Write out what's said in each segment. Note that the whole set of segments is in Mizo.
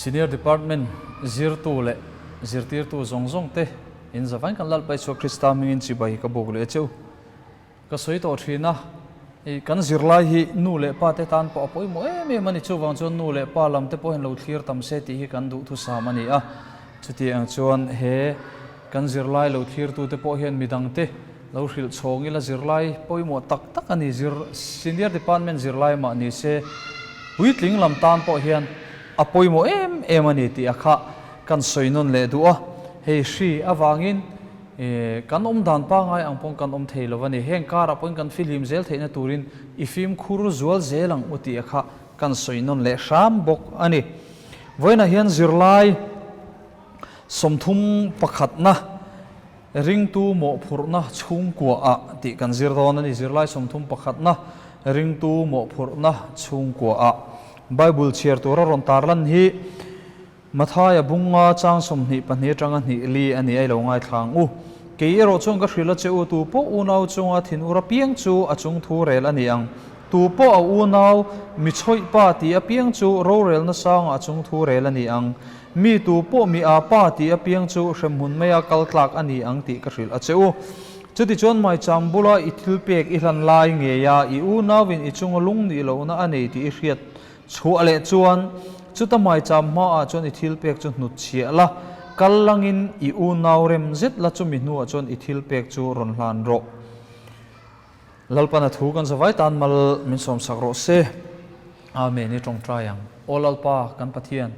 Senior Department zirtu leh zirtirtu zawng zawng te in zavain kan Lalpa Isua Krista hmingin chibai ka buk leh cheu. Ka sawi tawh thin a, i kan zirlai hi nu leh pa te tan pawh a pawimawh em em a ni. Chuvang chuan nu leh pa lam te pawh hian lo thlir tam se tih hi kan duhthusam a ni a. Chuti ang chuan he kan zirlai lo thlirtu te pawh hian midang te lo hrilh chhawng ila zirlai pawimawh tak tak a ni. Zir Senior Department zirlai mah ni se puitling lam tan pawh hian a pawimawh em em a ni tih a kha kan sawi nawn leh duh a. Hei hri avangin kan awm dan pangai ang paw'n kan awm thei lo a ni. Heng karah pawhin kan fihlim zel theihna turin i fimkhur zual zel ang u tih a kha kan sawi nawn leh hram bawk a ni. Vawiinah hian zirlai 31 na ringtu mawhphurhna chhungkua ah tih kan zir dawn a ni. Zirlai 31 na ringtu mawhphurhna chhungkua ah Bible chhiar tura rawn tarlan hi Mathaia bunga chang 22 atanga hnih li a ni a, i lo ngaithla ang u. Kei erawh chuan ka hrilh a che u, tu pawh unau chunga thin ur apiang chu a chung thu rel a ni ang. Tu pawh a unau mi chhawih pa tih apiang chu rorelna sangah a chung thu rel a ni ang. Mi tu pawh mi a pa tih apiang chu hremhmun maia kal tlak a ni ang tih ka hrilh a che u. Chutichuan maicham bula i thilpek i hlan lai ngeia i unauin i chunga lung nih lohna a nei tih i hriat chhuah leh chuan chuta maicham hmaah chuan i thilpek chu hnut chhiah la, kal langin i unau rem zet la chumi hnuah chuan i thilpek chu rawn hlan rawh. Lalpana thu kan zavai tan mal min sawmsak rawh se. Amen i tawngtai ang. Aw Lalpa kan Pathian,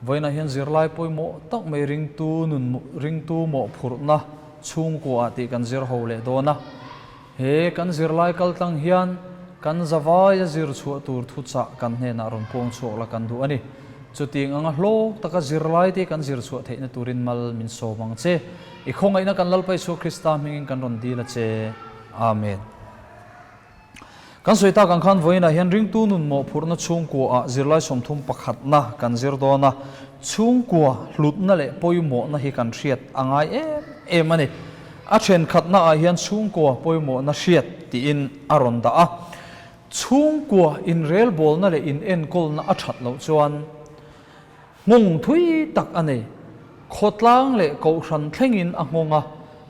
vawiinah hian zirlai pawimawh tak mai ringtu nun ringtu mawhphurhna chhungkua ah tih kan zir ho leh dawn a. He kan zirlai kaltlang hian kan zavaia zir chhuah tur thuchah kan hnenah rawn puang chhuak la kan duh a ni. Chutiang anga hlawk taka zirlai te kan zir chhuah theihna turin mal min sawm ang che. I khawngaihna kan Lalpa Isua Krista hmingin kan rawn dil a che. Amen. Kan sawi tak ang khan vawiinah hian ringtu nun mawhphurhna chhungkua ah zirlai 31 na kan zir dawn a. Chhungkua hlutna leh pawimawhna hi kan hriat a ngai em em a ni. A thenkhatna ah hian chhungkua pawimawhna hriat tiin a rawn dah a. Chhungkua inrelbawlna leh inenkawlna a that loh chuan nghawng thui tak a nei. Khawtlang leh kohhran thlengin a nghawng a,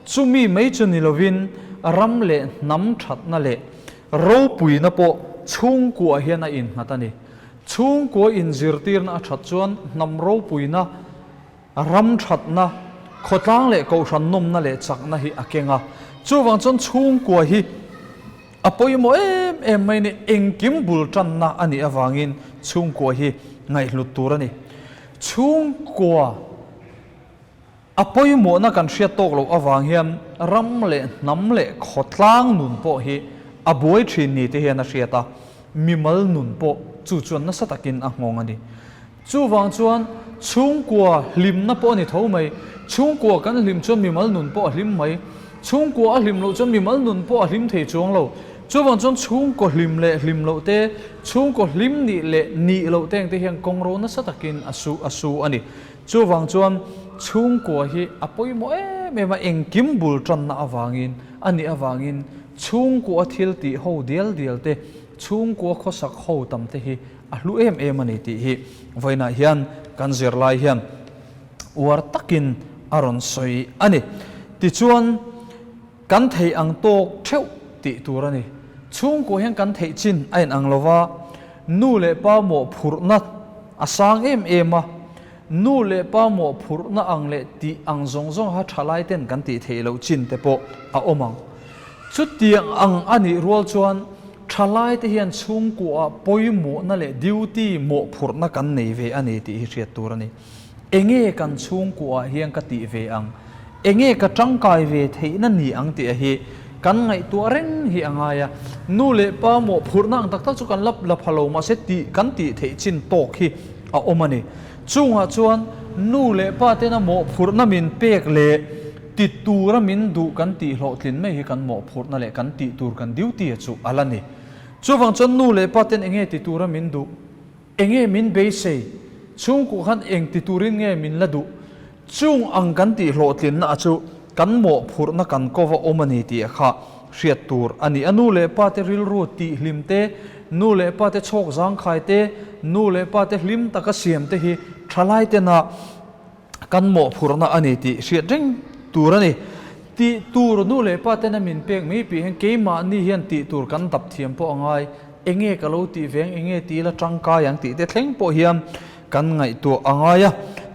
chumi mai chu ni lovin ram leh hnam thatna leh ropuina pawh chhungkua hian a innghat a ni. Chhungkua inzirtirna a that chuan hnam ropuina, ram thatna, khawtlang leh kohhran nawmna leh chakna hi a keng a. Chuvang chuan chhungkua hi a pawimawh em em mai ni, engkim bul tanna a nih avangin chhungkua hi ngaihhlut tur a ni. Chhungkua a pawimawhna kan hriat tawk loh avang hian ram leh hnam leh khawtlang nun pawh hi a buai thin ni te hian a hriat a, mimal nun pawh chu chuan nasa takin a nghawng a ni. Chuvang chuan chhungkua hlimna pawh a ni tho mai. Chhungkua kan hlim chuan mimal nun pawh a hlim mai. Chhungkua a hlim loh chuan mimal nun pawh a hlim thei chuang lo. Chuvang chuan chhungkaw hlim leh hlim loh te, chhungkaw hlim nih leh nih loh te engte hian kawng ro nasa takin a su a su a ni. Chuvang chuan chhungkua hi a pawimawh em em a, engkim bul tanna avangin a nih avangin chhungkua thil tih ho dial dial te, chhungkua khawsak ho tam te hi a hlu em em a ni tih hi vawiinah hian kan zirlai hian uar takin a rawn sawi a ni. Tichuan, kan theih ang tawk theuh tih tur a ni. Chhungkua hian kan theih chin a inang lo va, nu leh pa mawhphurhna a sang em em a, nu leh pa mawhphurhna ang leh tih ang zawng zawng ha thalai ten kan tih theih loh chin te pawh a awm ang. Chutiang ang a nih rual chuan thalai te hian chhungkuaah pawimawhna leh duty mawhphurhna kan nei ve a ni tih hi hriat tur a ni. Enge kan chhungkuaah hian ka tih ve ang? Enge ka tangkai ve theihna ni ang tih a hi kan ngaihtuah reng hi a ngai a. Nu leh pa mawhphurhna ang tak tak chu kan la la pha lo mahse tih kan tih theih chin tawk hi a awm a ni. Chungah chuan nu leh pa tena mawhphurhna min pek leh ti tura min duh kan tih hlawhtlin mai hi kan mawhphurhna leh kan tih tur kan duty a chu a la ni. Chuvang chuan nu leh pa ten enge ti tura min duh? Enge min beisei? Chhungkuh khan eng ti turin nge min la duh? Chung ang kan tih hlawhtlinna a chu kan mawhphurhna kan kova awm a ni tih kha hriat tur a ni. A nu leh pa te rilru tih hlim te, nu leh pa te chhawk zangkhai te, nu leh pa te hlim taka siam te hi thalai tena kan mawhphurhna a ni tih hriat reng tur a ni. Tih tur nu leh pa tena min pek mai piah hian keimahni hian tih tur kan dap thiam pawh a ngai. Enge ka lo tih ve ang, enge ti ila tangkai ang tih te thleng pawh hian kan ngaihtuah a ngai a.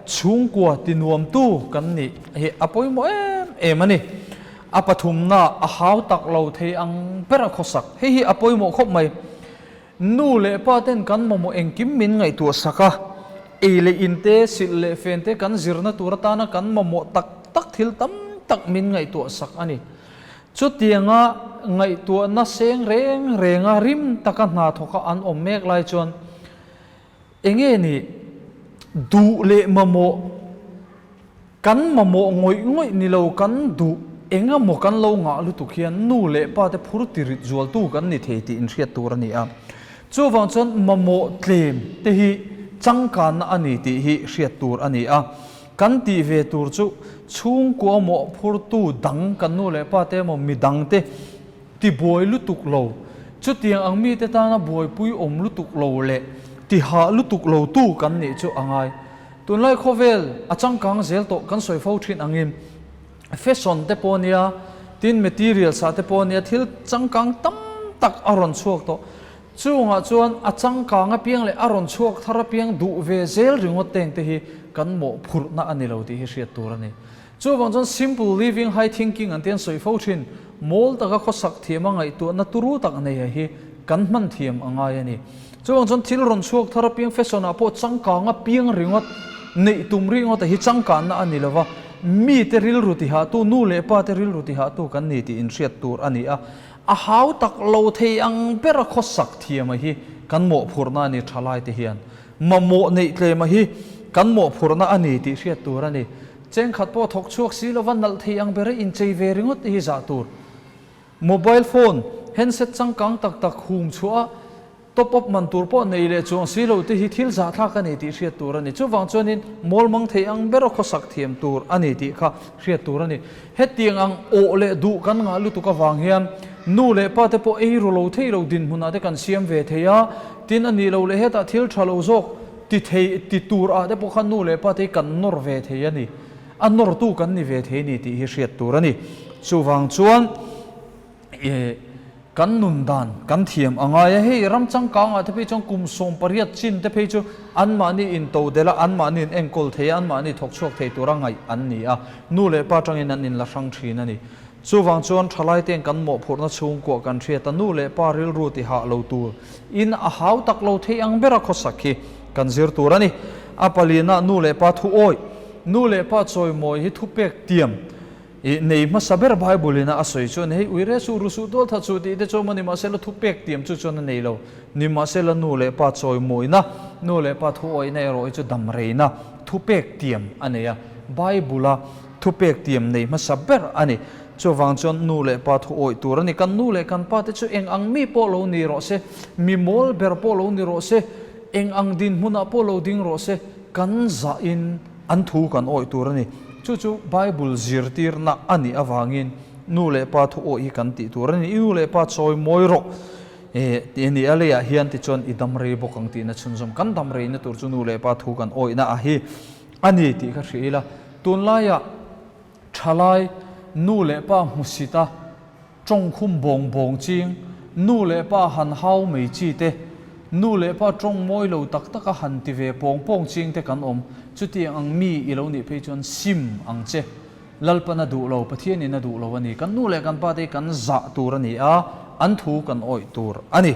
Chhungkua tinuamtu kan nih hi a pawimawh em em a ni. A pathumna a hau tak lo thei ang ber a khawsak. Hei hi a pawimawh khawp mai. Nu leh pa ten kan mamawh engkim min ngaihtuah sak a, ei leh in te, silh leh fen te kan zirna tur atana kan mamawh tak tak thil tam tak min ngaihtuah sak a ni. Chutianga ngaihtuahna seng reng renga rim taka hna thawka an awm mek lai chuan enge ni duh leh mamawh Kan mamawh ngawih ngawih ni lo kan duh eng emaw kan lo ngah lutuk hian nu leh pa te phur tirit zualtu kan ni thei tih inhriat tur a ni a. Chuvang chuan mamawh tlem te hi changkanna a ni tih hi hriat tur a ni a. Kan tih ve tur chu chhungkua mawh phurtu dang kan nu leh pa te emaw midang te tibuai lutuk lo, chutiang ang mite tana buaipui awm lutuk lo leh tihah lutuk lo tu kan nih chu a ngai. Tunlai khawvel a changkang zel tawh kan sawi fo thin angin fashion te pawh nia, tin materials ah te pawh nia thil changkang tam tak a rawn chhuak tawh. Chungah chuan a changkang apiang leh a rawn chhuak thar apiang duh ve zel ringawt teng te hi kan mawhphurhna a ni lo tih hi hriat tur a ni. Chuvang chuan simple living high thinking an ti an sawi fo thin. Mawl taka khawsak thiama ngaihtuahna turu tak neia hi kan hman thiam a ngai a ni. Chuvang chuan thil rawn chhuak thar apiang fashion ah pawh changkang apiang ringawt, neih tum ringawt a hi changkanna a ni lova, mite rilru tihahtu, nu leh pa te rilru tihahtu kan ni tih inhriat tur a ni a. A hau tak lo thei ang bera khawsak thiama hi kan mawhphurhna a ni thalai te hian. Mamawh neih tlema hi kan mawhphurhna a ni tih hriat tur a ni. Chengkhat pawh thawk chhuak si lova nalh thei ang bera inchei ve ringawt te hi zah tur. Mobile phone, handset changkang tak tak hum chhuah a, top up man tur pawh nei leh chuang si lo te hi thil zahthlak a ni tih hriat tur a ni. Chuvang chuanin mawl mang thei ang bera khawsak thiam tur a ni tih kha hriat tur a ni. Hetiang ang awh leh duh kan ngah lutuk avang hian nu leh pa te pawh ei ru lo thei lo dinhmunah te kan siam ve thei a, tin a nih lo leh hetah thil tha lo zawk ti thei ti tur ah te pawh khan nu leh pa te hi kan nawr ve thei a ni. A nawrtu kan ni ve thei a ni tih hi hriat tur a ni. Chuvang chuan ih kan nun dan kan thiam a ngai a, hei ram changkangah te phei chuan kum 18 chin te phei chu anmahni into delh a, anmahni in enkawl thei a, anmahni thawk chhuak thei tura ngaih an ni a, nu leh pa tangin an inla hrang thin a ni. Chuvang chuan thalai ten kan mawhphurhna chhungkuah kan hriat a, nu leh pa rilru ti hah lo tur in a hau tak lo thei ang bera khawsak hi kan zir tur a ni. A palina nu leh pa thu awih, nu leh pa chawimawi hi thupek tiam i nei hmasa ber Bible in a sawi chuan hei ui re suh ru suh tual that suh tih te chu awm a ni mahsela thupek tiam chu chuan a nei lo. Nimahsela nu leh pa chawimawina, nu leh pa thu awihna erawh hi chu damreina thupek tiam a nei a, Bible a Thupek tiam nei hmasa ber a ni. Chuvang chuan nu leh pa thu awih tur a ni. Kan nu leh kan pa te chu eng ang mi pawh lo ni rawh se, mi mawl ber pawh lo ni rawh se, eng ang dinhmunah pawh lo ding rawh se, kan zahin an thu kan awih tur a ni. Chu chu Bible zirtirna a nih avangin nu leh pa thu awih hi kan tih tur a ni. I nu leh pa chawi mawi rawh tih a ni a, leiah hian tichuan i dam rei bawk ang tihna chhunzawm. Kan dam reina tur chu nu leh pa thu kan awihna a hi. A ni tih ka hria ila, tunlaiah thalai nu leh pa hmusit a, tawngkhum bawng bawng ching, nu leh pa han hau mai chi te, nu leh pa tawng mawi lo tak taka han ti ve pawng pawng ching te kan awm. Chutiang ang mi i lo nih phei chuan sim ang che. Lalpan a duh lo, Pathianin a duh lo a ni. Kan nu leh kan pa te hi kan zah tur a ni a, an thu kan awih tur a ni.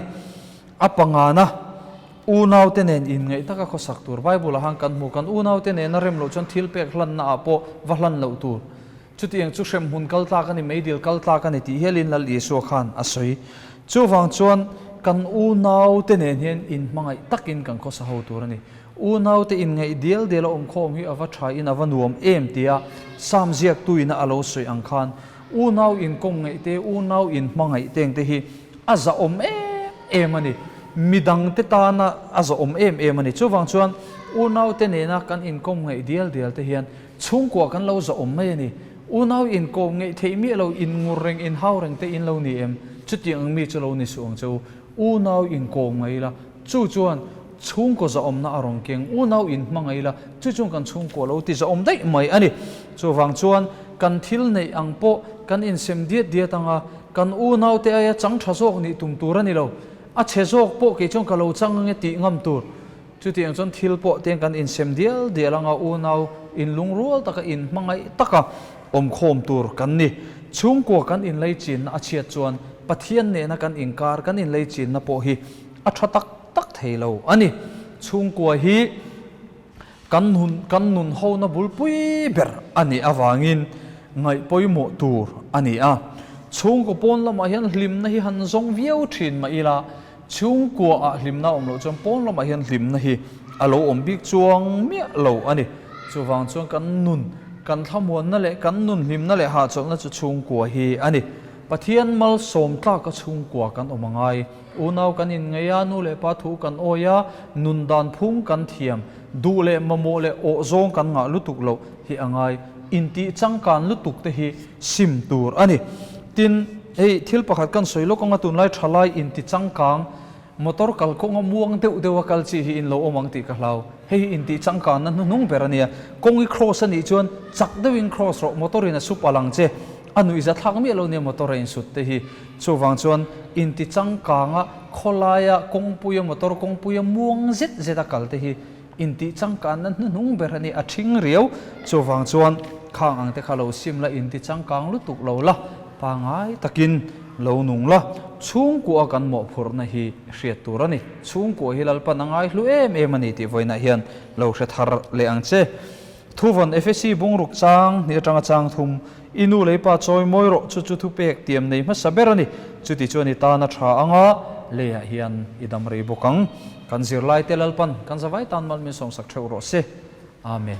A pangana. Unaute nen inngaih taka khawsak tur. Bible-ah han kan hmu, kan unaute nena rem loh chuan thil pek hlanna ah pawh va hlan loh tur. Chutiang chu hremhmun kal tlak a ni, meidil kal tlak a ni tih hialin Lal Isua khan a sawi. Chuvang chuan kan unaute nen hian inhmangaih takin kan khawsa ho tur a ni. Unaute inngaih dial dial a awmkhawm hi a va tha in a va nuam em tia Psalm ziaktuina a lo sawi ang khan unau inkawm ngaih te, unau inhmangaih teng te hi a zahawm em em a ni. Midangte tana a zahawm em em a ni. Chuvang chuan unaute nena kan inkawm ngaih dial dial te hian chhungkua kan lo zahawm mai a ni. Unau inkawm ngaih theih miah lo, inngur reng, inhau reng te in lo ni em? Chutiang ang mi chu lo ni suh ang che u. Unau inkawm ngaih la, chu chuan. Chhungkaw zahawmna a rawn keng unau in hmangaih la, chu chuan kan chhungkua lo ti zahawm daih mai a ni. Chuvang chuan kan thil neih ang pawh kan insem diat diat ang a, kan unaute aia chang tha zawk nih tum tur a ni lo. A chhe zawk pawh kei chuan ka lo chang ange tih ngam tur. Chutiang chuan thil pawh tiang kan insem dial dial anga unau inlungrual taka inhmangaih taka awmkhawm tur kan ni. Chhungkua kan inleichinna a chhiat chuan Pathian nena kan inkar kan inleichinna pawh hi a tha tak tak thei lo a ni. Chhungkua hi kan nun kan nun hona bulpui ber a nih avangin ngaih pawimawh tur a ni a. Chhungkaw pawn lamah hian hlimna hi han zawng viau thin mah ila, chhungkua ah hlimna a awm loh chuan pawn lamah hian hlimna hi a lo awm bik chuang miah lo a ni. Chuvang chuan kan nun, kan thlamuanna leh kan nun hlimna leh hahchawlhna chu chhungkua hi a ni. Pathian malsawm tlaka chhungkua kan awm a ngai. Unau kan inngeih a, nu leh pa thu kan awi a, nun dan phung kan thiam, duh leh mamawh leh awh zawng kan ngah lutuk loh hi a ngai. Intih changkan lutuk te hi sim tur a ni. Tin, hei thil pakhat kan sawi lawk anga tunlai thalai inti changkang, motor kalkawnga muang deuh deuh a kal chi hi in lo awm ang tih ka hlau. Hei hi intih changkanna hnuhnung ber a nia. Kawng i cross a nih chuan chak deuhin cross rawh, motor in a sup a lang che. A nuihza thlak miah lo nia motor a insut te hi. Chuvang chuan inti changkanga khawlaia kawngpuia motor kawngpuia muang zet zet a kal te hi intih changkanna hnuhnung ber a ni a thing riau. Chuvang chuan khang ang te kha lo sim la, inti changkang lutuk lo la, pangai takin lo nung la. Chhungkua kan mawhphurhna hi hriat tur a ni. Chhungkua hi Lalpan a ngaihlu em em a ni tih vawiinah hian lo hre thar leh ang che. Thuvawn Efesi bungruk chang ni atanga chang thum, I nu lei pa chawi mawi rawh, chu chu thupek tiam nei hmasa ber a ni. Chuti chuan i tan a tha anga leiah hian i dam rei bawk ang. Kan zirlaite Lalpan kan zavai tan mal min sawmsak theuh rawh se. Amen.